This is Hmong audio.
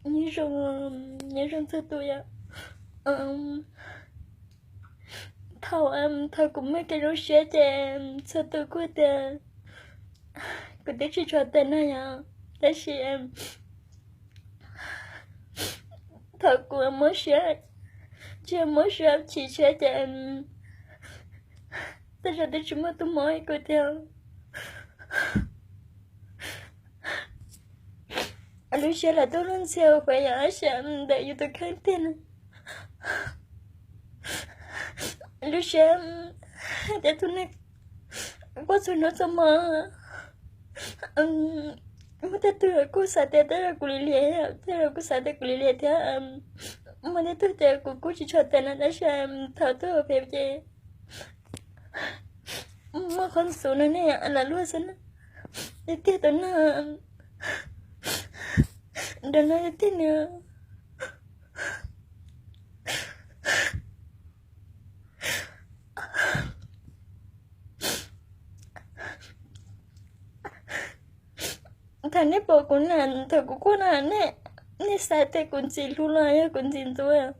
Nyob zoo, nyob zoo txhua tus yom. Thaum, thaum kuv muaj kev zoo siab ces txhua tus kuj tias kuv twb tsis tshuav tes no yom. Tab sis thaum kuv mob siab, tsis mob siab chim siab ces tej zaum twb tsis muaj tus mob kuv tiag. Lub siab lawv tuaj luag ntxhi huv yam tab sis ntawm yus tus kheej tiag no. Lub siab hais tias tus neeg quaj txhua hnub txhua hmo. Muaj tej tug kuj xav tias tej zaum kuv lim hiam, tej zaum kuj xav tias kuv lim hiam thiab. Muaj tej tug tias kuv kuj tsis tshuav tes no tab sis thaum tuaj pem ces muaj qhov xub no ne, lam luag xwb na. Tiag tiag tus no, tus no tiag tiag nws. Thaum nej pom kuv na, thaum kuv quaj na, nej xav tias kuv ntxim hlub los yog kuv ntxim ntxub?